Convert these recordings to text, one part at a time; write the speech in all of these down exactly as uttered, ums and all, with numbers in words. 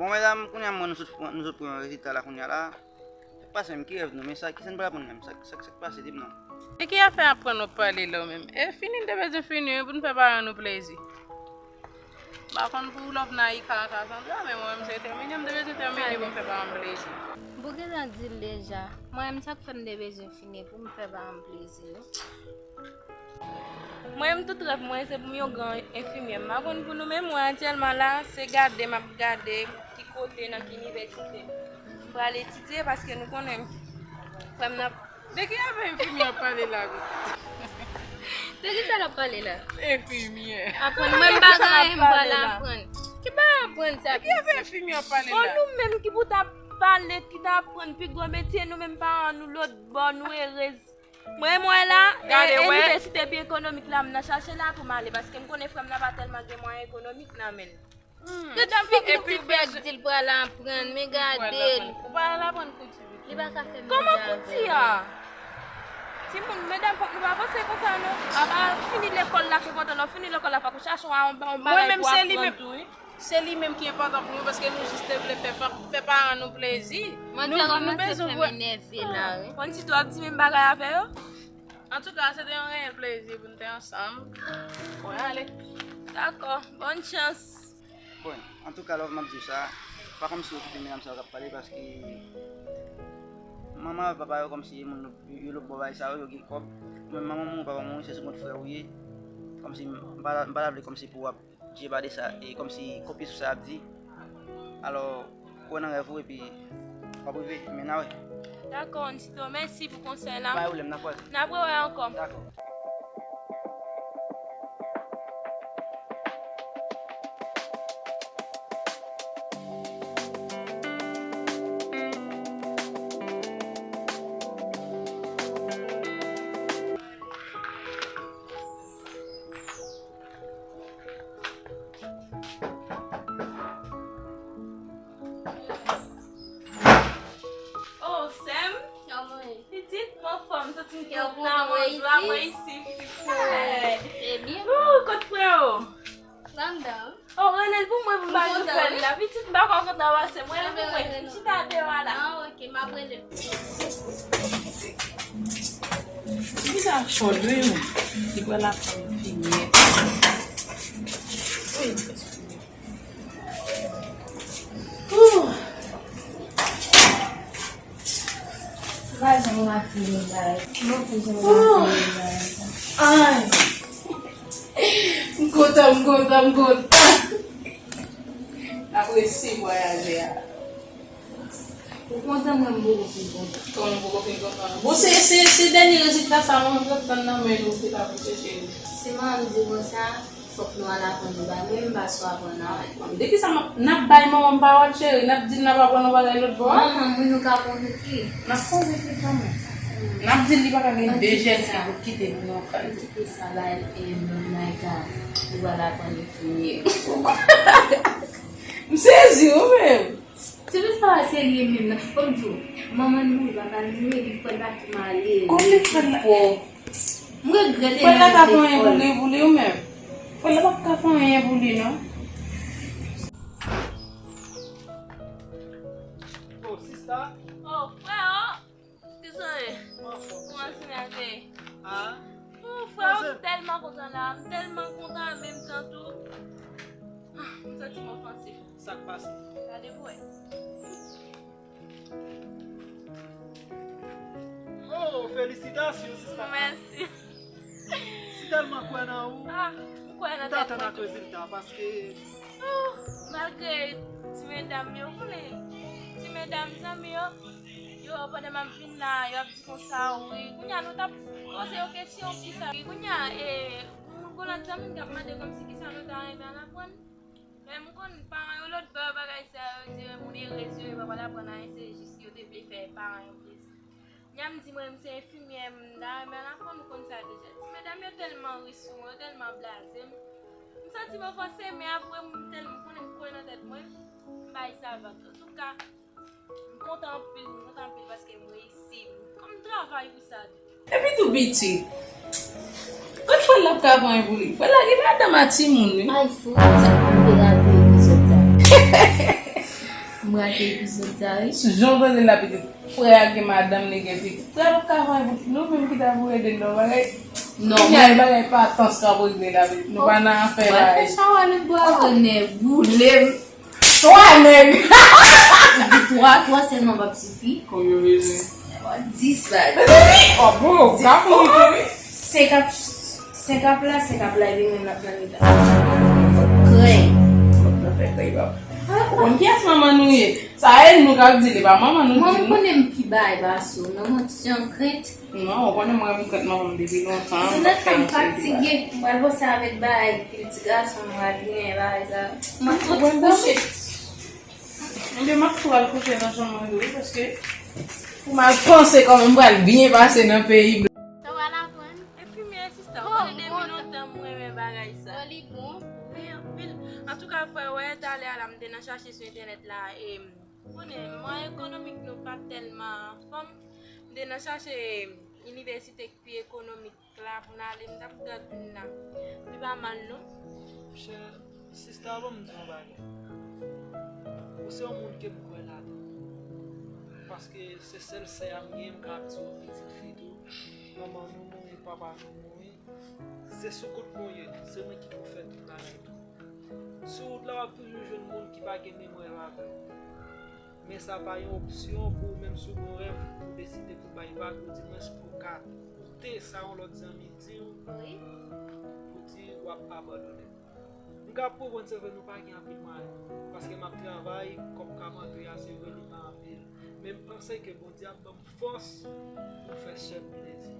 Bon, medam, kounye a m wè nou sot, nou sot pran rezilta la kounye a la. Sa k pase menm? Ki rèv nou? Men sa, kisa n pral aprann menm? Sa, sa, sa k pase? Di m non. E ki afè aprann w ap pale la w menm? E fini n te bezwen fini wi pou n fè paran nou plezi. M pa konn pou Love nan Ika ak Cassandra, men mwen menm se tèmine m te bezwen tèmine pou m fè paran m plezi. Ou gentan di l deja. Mwen menm sa k fè m te bezwen fini pou m fè paran m plezi wi. Mwen menm tout rèv mwen se pou m yon gran enfimyè. M pa konn pou nou men mwen aktyèlman la, se gade m ap gade ki kote, nan ki inivèsite m pral etidye, paske nou konnen frè m nan. De ki afè enfimyè ap pale la menm? De ki sa l ap pale la? Enfimyè. Aprann mwen m pa gen anyen m pral aprann. Ki bagay aprann sa? De ki afè enfimyè ap pale la? Bon, nou menm ki pou ta pale, ki ta aprann pi gwo metye, nou menm paran nou lòt bò, nou erez. Mwen, mwen la, e, inivèsite pi ekonomik la, m nan chache la pou m ale, paske m konnen frè m nan pa tèlman gen mwayen ekonomik nan men l. Gade fi ki ti frè k di l pral aprann, men gade l. Ou pral aprann kouti pitit. Li pa ka fè menaj avè l. Kòman kouti a? Timoun, medam, fòk nou pa panse konsa non. Apa fini lekòl la ki enpòtan, lè w fini lekòl la fòk ou chache yon, yon bagay pou aprann tou wi. Se li menm ki enpòtan pou nou, paske nou jis te vle fè, fè paran nou plezi. Mwen te kòmanse fè m enève la wi. Konn si tou ap di menm bagay avè yo? Antouka, se te yon reyèl plezi pou n te ansanm. Mwen ale. Dakò, bòn chans. Bon, antouka, Love, m ap di w sa, pa kòmsi w kite medam sa yo k ap pale, paske manman avèk papa yo kòmsi moun yo lòt bò bay sa yo, yo gen kòb. Ou menm manman mouri, papa mouri, se sou kont frè ou ye. Kòmsi m pa, m pa ta vle kòmsi pou w ap Dye pa de sa, e kòmsi kopye sou sa y ap di. Alò, kwè nan rèv ou epi w ap rive, men n a wè. Dakò, Nsito, mèsi pou konsèy la. Pa gen pwoblèm, n ap wè. N ap rewè ankò. Dakò. Oh, sè m. Kòman ye? Pitit, m anfòm, m santi m kontan, mwen jwa, mwen isi, pitit. Se byen. Ooh, kot frè w? Anndan. Oh, rele l pou mwen, pou m ba l nouvèl la. Pitit, m pa konn kontan pase. Mwen, rele pou mwen. M chita deyò a la. Ah, ok, m ap rele l. Poukisa fò dwe menm? Li pral aprann enfimyè. Wi. Ooh. Ou pa janm wè fini bagay. Ou pa janm wè fini bagay sa. Ay. M kontan, m kontan, m kontan. N ap resi vwayaje a. Ou kontan, mwen m poko fin kontan. Kòman w poko fin kontan? Bon, se, se, se dènye rezilta sa mwen menm t ap tann nan men nou ki t ap chèche. Si manman m di konsa, fòk nou al aprann yon bagay. Mwen menm m pa sou aprann anyen. De kisa m ap, n ap bay manman m pawòl, cheri? N ap di l n ap aprann yon bagay lòt bò a? Manman m, wi, nou ka konvekri. N ap konvekri kanmenm. N ap di l li pa ka gen de jèn fi pou kite l nan kay. An tout ka, sa bay, e, Naika, ou pral aprann enfimyè. M sezi, ou menm. Ti fi sa a serye menm nan. Fò m di w, manman l mouri, papa l mouri, epi frè l pa tou malere. Kòman frè l la? Mwen regrèt. Frè l la ka fè anyen pou li, pou li, ou menm? Frè l la p ap ka fè anyen pou li, non. Oh, sista. Oh, frè, oh. Kisa w ye? Kòman semèn nan te ye? Ah. Oh, frè, m tèlman kontan la. M tèlman kontan an menm tan tou. Ah, m santi m ofanse. Sa k pase? Gade pou wè. Oh, felisitasyon, sista. Mèsi. Si tèlman kwè nan ou, ah, m kwè nan tèt mwen tou. M t atann ak rezilta, paske, oh, malgre ti medam yo, ou konnen, ti medam zanmi yo, yo, pandan m ap vin la, yo ap di konsa, wi. Kounye a, nou t ap poze yo kesyon, kisa, wi. Kounye a, e, moun, gon lòt zanmi m k ap mande kòmsi kisa nou ta renmen al aprann. Men m konn paran yo lòt bò bagay sa yo, di moun erez yo, yo pa pral aprann anyen, se jis yo te vle fè paran yo plezi. Nya m di mwen, m se enfimyè, m ta renmen al aprann, ou konn sa deja. Ti medam yo tèlman ri sou mwen, yo tèlman blaze m. M santi m ofanse, men apre m tèlman konnen m kwè nan tèt mwen, m bay sa vag. Antouka, m kontan anpil, m kontan anpil paske m reyisi. Kòm m travay pou sa tou. Epi tou pitit. Kot frè l la p ka pran pou li? Frè l la gen madanm ak timoun, wi. Ay, fout, sa pa m te rate epizòd sa. Rate epizòd sa, wi. Jan w tande l la, pitit. Frè a gen madanm, li gen pitit. Frè a p ap ka fè pou nou menm ki ta pou ede l nan bagay. Non, kounye a, bagay patans k ap regle la, pitit. Nou pa nan afè bagay. Fè chawa lòt bò, nèg boule m. Twa nèg. Ou di twa, twa sèlman p ap sifi. Konbyen w bezwen? Dis bag. Oh, bro, ka pou li. Senk ap, senk ap la, senk ap la, epi menm l ap nan mitan. Krèy. Ou konn kiyès manman nou ye? Sa e nou k ap di, li pa manman nou. Mwen, m konnen m pi bay pase w, non, mwen ti jan krent. Non, ou konnen mwen, m krent manman m depi lontan. Jounen fè m fatige, m pral pase avèk bagay, pil ti gason, m pral gen bagay sa. Mwen soti kouche. Ebyen, m ap tou al kouche nan chanm mwen tou, wi, paske pou m al panse kòman m pral byen pase nan peyi blan. Sa w al aprann? Enfimyè, sista, ou konnen depi lontan m renmen bagay sa. Bon, li bon. Wi, anpil. Antouka, frè, wè, talè a la, m te nan chache sou entènèt la, e, ou konnen, mwayen ekonomik nou pa tèlman anfòm. M te nan chache inivèsite ki pi ekonomik la pou n ale, m t ap gad youn la. Li pa mal, non. Monchè, sista, ban m di w yon bagay. Ou se yon moun ke m kwè ladan. Paske se sèl sè a m genyen, m ka ap di w pitit fi tou. Manman nou mouri, papa nou mouri. Se sou kont mwen w ye, se mwen ki pou fè tout bagay tou. Sou wout la, w ap toujou jwenn moun ki pa gen menm rèv avè w. Men sa pa yon opsyon pou ou menm si w gen yon rèv, pou w deside pou w bay vag, ou di mwens pou w ka koute sa yon lòt zanmi di w, wi, pou di w ap abandone. M ka konprann se vre nou pa gen anpil mwayen, paske m ap travay, kòb k ap antre a se vre li pa anpil, men m panse ke Bondye ap ban m fòs pou m fè sè m plezi,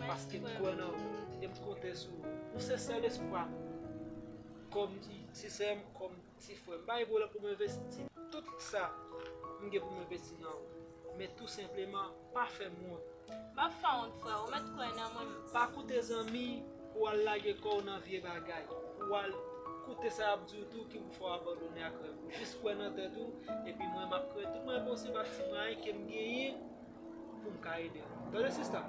paske m kwè nan ou e m konte sou ou. Ou se sèl espwa m. Kòm ti sè m, kòm ti frè m, m pa gen pwoblèm pou m envesti tout sa m gen pou m envesti nan ou. Men tou senpleman, pa fè m wont. M ap fè w wont, frè, ou mèt kwè nan mwen. Pa koute zanmi pou w al lage kò w nan vye bagay, pou w al koute sa y ap di w tou ki pou fè w abandone ak rèv ou. Jis kwè nan tèt ou, epi mwen, m ap kreye tout mwayen posib ak ti mwayen ke m genyen pou m ka ede w. Tande, sista?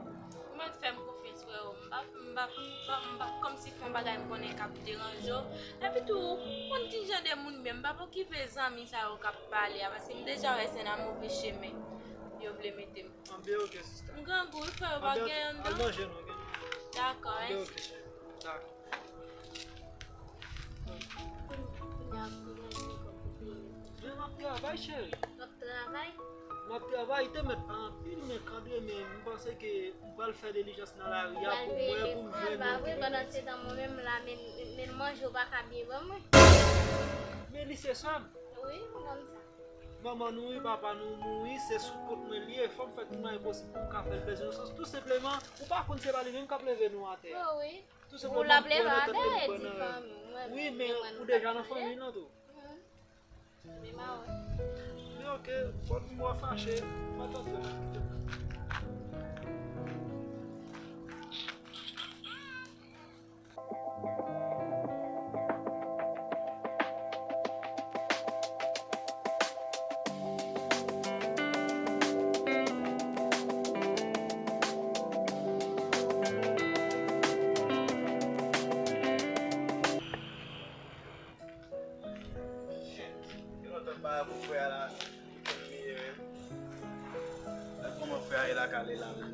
Ou mèt fè m konfyans, freo. M p ap, m p ap, m p ap, m p ap kòmsi fè yon bagay m konnen k ap deranje w. Epi tou, ou konn ki jan de moun m ye, m p ap okipe zanmi sa yo k ap pale a, paske m deja wè se nan move chemen yo vle mete m. Anben, oke, sista. M grangou, wi, freo, pa gen anndan. Al manje non, gen. Dakò, mèsi. Anben, oke, cheri. Dakò. Kounye a pou mwen, mwen kòm pou fini. Men m ap travay, cheri. W ap travay? M ap travay, te mèt pa anpil, men kandemen, m panse ke m pral fè dilijans nan lari a pou mwen, pou m jwenn yon ti bagay. Pandan se tan, mwen menm la, men, men manje w pa ka byen ban mwen. Men li se sè m. Wi, m konn sa. Manman nou wi, papa nou mouri, se sou kont mwen li ye. Fò m fè tout mwayen posib pou m ka fè l pèse yon sans. Tou senpleman, ou pa konn se pa li menm k ap leve nou atè. Oh, wi. Tou senpleman, m kwè nan tèt mwen, m kwè nan... Wi, men ou deja nan fanmi l lan tou. Men oke, fò m wè fache, m pa tante. Gen lontan m pa wè frè a la. Li konn li ye menm. Gad kòman frè a ye lakay li la menm.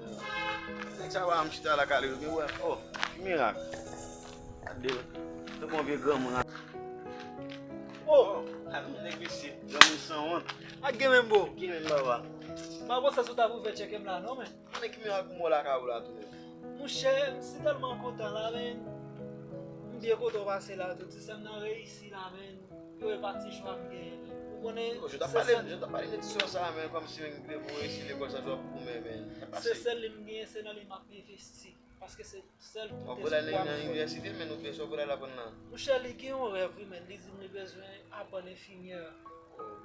Nèg sa pa janm chita lakay li, ou gen wè. Oh, ki mirak. Gade, tankou yon vye granmoun la. Oh, gade yon nèg mesye, granmoun sanwont. Ak gen menm, bro. Gen menm, baba. M pa panse si w ta pou fè tcheke m la non, men. Konnen ki mirak pou mwen lakay ou la tou menm. Monchè, m si tèlman kontan la, men. M byen kontan w pase la tou. Ti sè m nan reyisi la, men. Yo e pa ti chwa m genyen. Ou konnen, yo t ap pale, yo t ap pale de ti sè w sa, men, kòmsi menm ki te pou reyisi lekòl sa, jòb pou mwen, men. Se sèl li m genyen, se nan li m ap envesti. Paske se sèl tout espwa m. W ap voye l al nan inivèsite, men nou bezwen voye l al aprann nan. Monchè, li gen yon rèv, wi, men. Li di m li bezwen aprann enfimyè.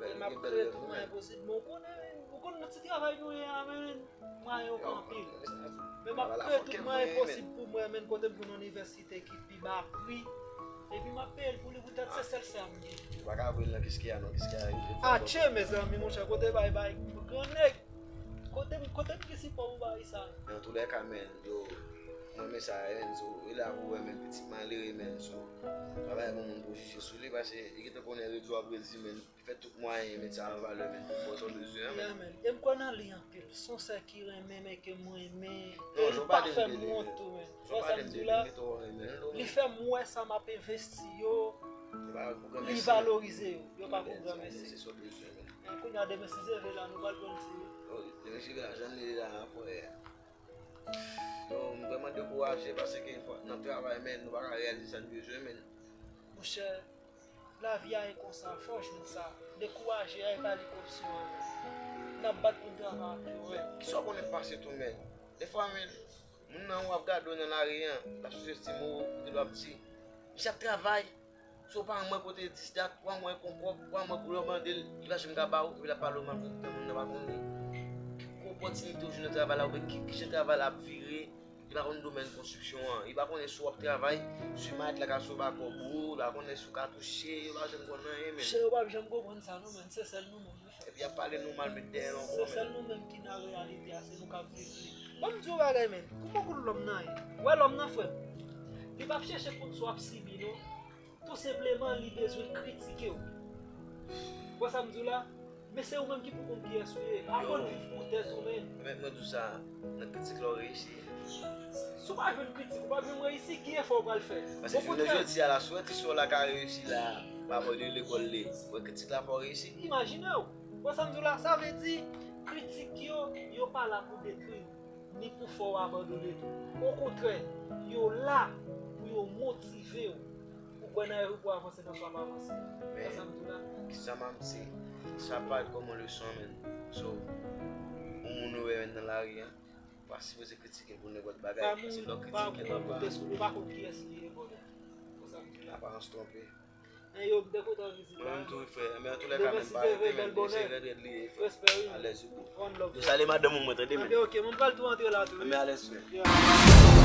E m ap kreye tout mwayen posib. Men ou konnen, ou konn nan ti travay nou ye a, men. Mwayen yo pa anpil. Men m ap kreye tout mwayen posib pou mwen, men, kote m jwenn yon inivèsite ki pi ba pri. Epi m ap peye l pou li poutèt se sèl sè a m gen. Ou pa ka voye l nan Kiskeya non, Kiskeya rive fè... Atchè, mezanmi, monchè, kote bay bay grannèg. Kote m, kote m gen sipò pou bay sa? Men antoulèka, men, yo, Mwen men sa, men so, e la pou wè, men pitit malere, men so. Pa bay pou moun pou jije sou li, paske li gentan konnen rezo ap redi, men li fè tout mwayen, men sa an valè, men pou bò sa w bezwen an, men. Yeah, man. E m kwè nan li anpil. Se yon sè ki renmen, men ke mwen renmen. E li pa fè m wont tou, men. Wè sa m di w la? Li fè m wè sa m ap envesti yo, li valorize yo. Yo pa pou granmèsi. Kounye a demen si Dye vle la, nou pral pran ti. Demen si Dye vle la, jan li ye la, frè. Yo, m vrèman dekouraje paske fò n ap travay, men nou pa ka reyalize sa n bezwen, men. Monchè, lavi a e konsa, fò w jwenn sa. Dekouraje a e pa li k opsyon an, men. N ap bat pou n travay ak yo, men. Kisa w konnen k pase tou, men? Defwa, men, moun nan w ap gade w nan lari an, l ap souzestime w, epi l ap di, "Misye ap travay." Si w pa rann mwen kote dis dat, w pa rann mwen konkòb, w pa rann mwen koulè w mande l, li pa janm ka ba ou, epi l ap pale w mal kontan moun nan pa konn li. Ki opòtinite w jwenn nan travay la, oubyen ki, kijan travay la ap vire, li pa konn domèn konstriksyon an, li pa konnen si w ap travay, si mayèt la ka sou ba kòb ou, li pa konnen si w ka touche, yo pa janm konn anyen, men. Monchè, yo p ap janm konprann sa, non, men, se sèl nou menm. Epi y ap pale nou mal, met dèyè l ankò, men. Se sèl nou menm ki nan reyalite a, se nou k ap viv li. Ban m di w yon bagay, men. Kouman pou lòm nan ye? Ou wè lòm nan, frè m? Li p ap chèche konn sa w ap sibi, non. Tou senpleman, li bezwen kritike w. Ou wè sa m di w la? Men se ou menm ki pou konn kiyès ou ye. Aprann viv pou tèt ou, men. Men mwen di w sa, nan kritik la w reyisi. Si w pa jwenn kritik, ou p ap janm reyisi, ki efò w pral fè? Paske jounen jodi a la, si w wè ti sè w la ka reyisi la, pa mòde lekòl li, w wè kritik la fè w reyisi. Imajine w, wè sa m di w la, sa vle di, kritik yo, yo pa la pou detwi w, ni pou fè w abandone tou. Okontrè, yo la pou yo motive w, pou kwè nan rèv ou, pou avanse nan sa w ap avanse. Wè sa m di w la? Kisa m ap di? Sa parèt kòm yon leson, men. So, yon moun ou wè, men, nan lari an, pa sipoze kritike l pou nenpòt bagay. Paske lè w kritike l, w ap pa konn kiyès li ye, brother. Wè sa m di w la? Aparans twonpe. Men yo, m te kontan vizit la. Mwen menm tou, frè. Men antoulèka, men pa rete, men se rèd, rèd li ye, frè. Respè, wi. Alèz, wi. One love. Yo, salye madanm ou, mwen, tande, men. Ok, ok, mwen pral tou antre la tou, wi. Men alèz, frè. Yeah.